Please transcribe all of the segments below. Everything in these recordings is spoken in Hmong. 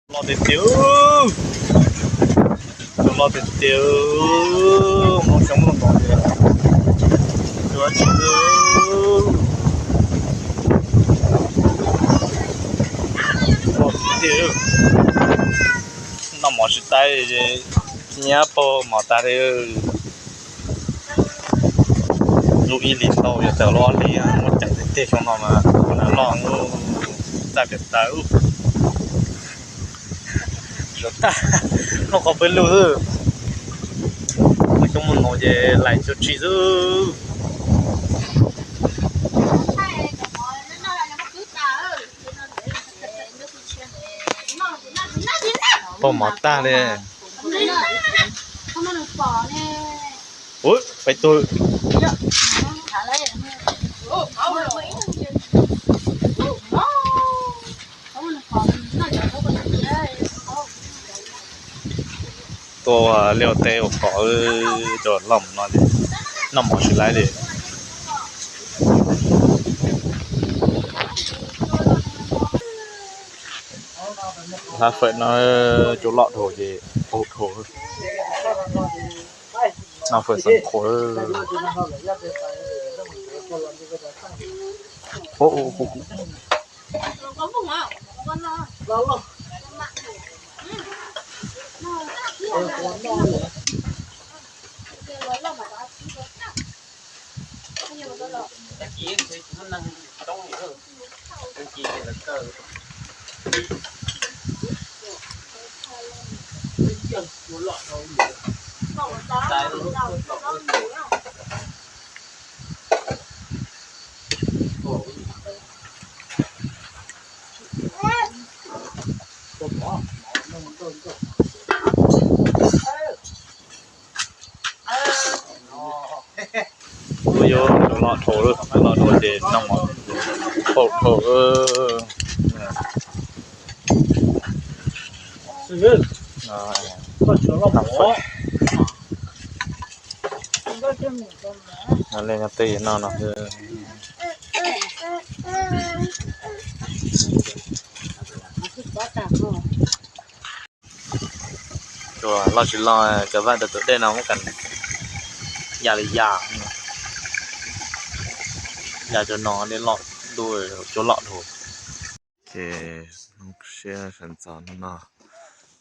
Loj tiag tiag, loj tiag tiag, hmoob xyoob loj no ces tsis loj tiag tiag. Noj mov tsis taus, nyab paug mov tag li. Lub ib hlis ntau yuav tawm lub ob hlis, muab ceev tiag tiag xyoo no mas loj txaj tiag tiag. Zaum tag, noj qhov peb lug xwb. Muaj coob muaj no ces lais tso tseg xwb. Poj mov tag li. Ua, peb tug tuaj liaj teb ua pom cov loj no, noj mov tsis laib li. Hlab fawm no, cov loj dhau ces paug dhau. Noj fawm xeev qhuav. Ua yuav cov loj dhau, cov loj dhau ces noj mov paug dhau. Leej twg noj no. Cov loj tsis loj, cov vaj rau tus dej no muab kam ya li ya. Ya cov no dej loj, cov loj dhau. Ces siab sawv ntxov no no,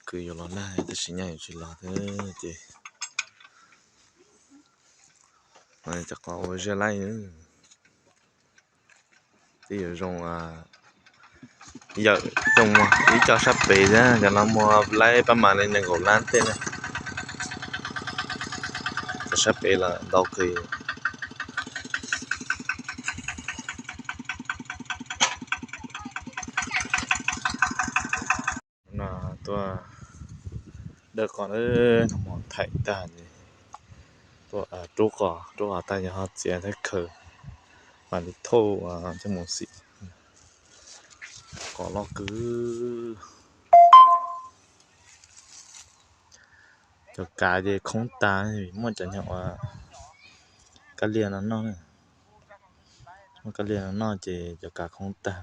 kwv yuav los nag tab sis nyaj yuav tsis los thiab ces rov qhov ua zaj laib. Twb yuav zoo yawm coj mus ib co sab pem thiab, cov no muag laib pab mas li nees nkaum lab tej na. Cov sab pem los ntau kawg. No tuaj dawb qos, noj mov thaij tag ces tuaj rub qos, rub qos tag ces ho txiav thiab khaws mam li thauj coj mus xim. Qos loj kawg. Cov kav ces khoob tag, muaj cov nyuag uas kab lia no noj. Muaj kab lia no noj ces cov kav khoob tag.